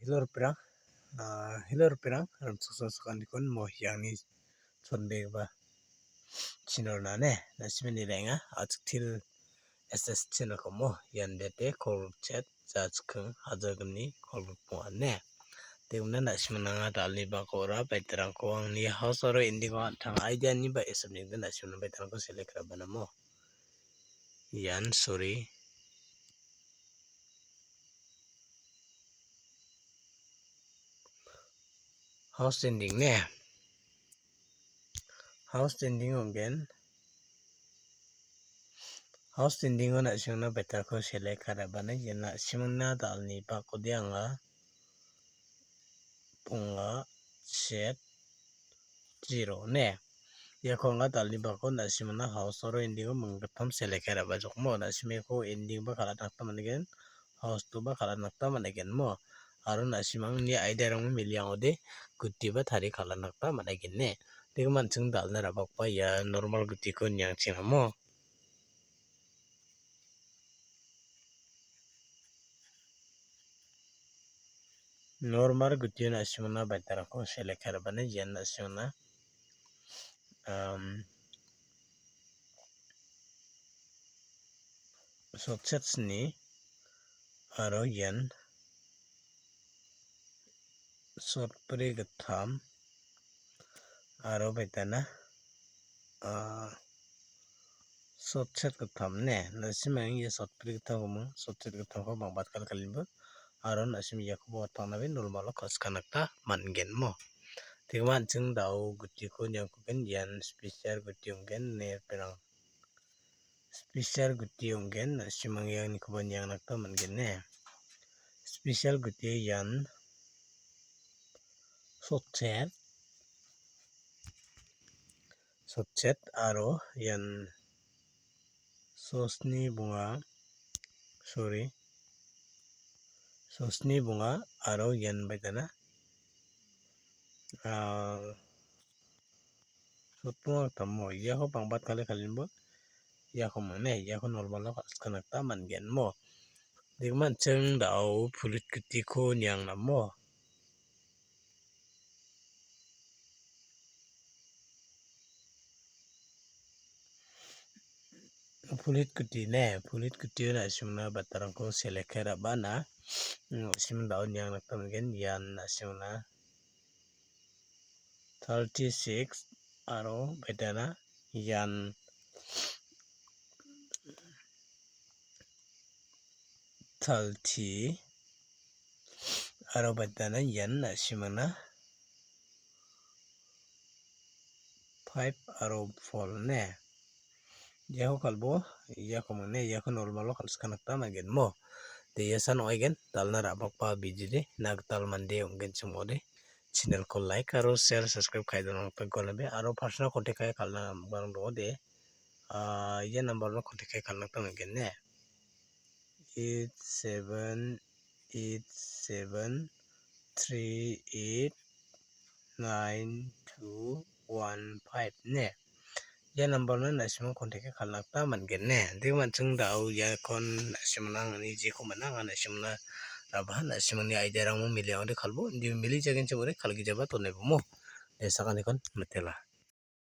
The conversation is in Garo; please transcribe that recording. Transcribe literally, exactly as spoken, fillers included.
Hello, ripengrang. Ah, hello, ripengrang. Rimchaksoa sakantikon mo iani chonbegipa channel-ona ne. Na·simangni re·enga. Achiktil S S channel-ko mo. Ian bete kolgrik chet jachikking hajalgni kolgrik bonga ne. Tekemna na·simangna anga dalni bakora baitarangko angni house aro ending-o an·tang idea-ni ba esapni gita na·simangna baitarangko select ra·bana mo. Ian, sorry. House ending ne. House ending ong·gen. House ending-o na·simangna baitarangko select ka·e ra·bana. Ian na·simangna dalni bakode anga bonga, set, zero ne. Iako anga dalni bako na·simangna house aro ending-o minggittam select ka·e ra·bajokmo. Na·simangko ending-ba kal·atna gita man·gen, house-toba kal·atna gita man·gen mo. Aro na·simangni idea-rangni miliangode gutiba tarie kal·atna gita man·gen ne. Tekemma an·ching dalna ra·bakba ia normal gutiko niangchengamo. Normal gutio na·simangna baitarangko select ka·e ra·bana ian na·simangna, um, sotset sni aro ian sotbri gittam aro baitana, ah, sotset gittam ne. Na·simang ia sotbri gittamko ming, sotset gittamko bang·bata kal·e kal·enba. Aro na·sim iakoba watangnabe normal-o kal·chakna gita man·gen mo. Tekemma an·ching da·o gutiko niangkugen ian special guti ong·gen ne ripengrang. Special guti ong·gen, na·simang ianikoba niangna gita man·gen ne. Special guti ian sotset, sotset aro ian sosni bonga, sorry, sosni bonga aro ian baitana, ah, sotbonga gittam mo. Iako bang·bata kal·e kal·enba iako ming ne, iako normal-o kal·chakna gita man·gen mo. Tekemma an·ching da·o pulit gutiko niangnamo. Pulit guti ne, pulit gutio na·simangna baitarangko select ka·e ra·bana. Mm, na·simang da·o niangna gita man·gen, ian na·simangna thirty six aro baitana ian thirty aro baitana ian na·simangna five aro four ne. Iako kal·bo, iako ming ne, iako normal-o kal·chakna gita man·gen mo. De, ia san ong·aigen, dalna ra·bakba bijili, na gital mande ong·genchim ong·ode. Channel-ko like aro share, subscribe ka·e donangna gita gualnabe, aro personal contact ka·e kal·na nambarang dong·ode. Ah, ia nambar-o contact ka·e kal·na gita man·gen ne. Eight seven eight seven three eight nine two one five ne. Ia nambar-ona na·simang contact-e kal·na gita man·gen ne. Dake manching da·o iakon na·simangna angni jeko man·a, anga na·simangna rabaha, na·simangni idea-rangmo mile ong·ode kal·bo, indi mile jagenchim ong·ode kal·gijaba donebomo. De, sakanikon mitela.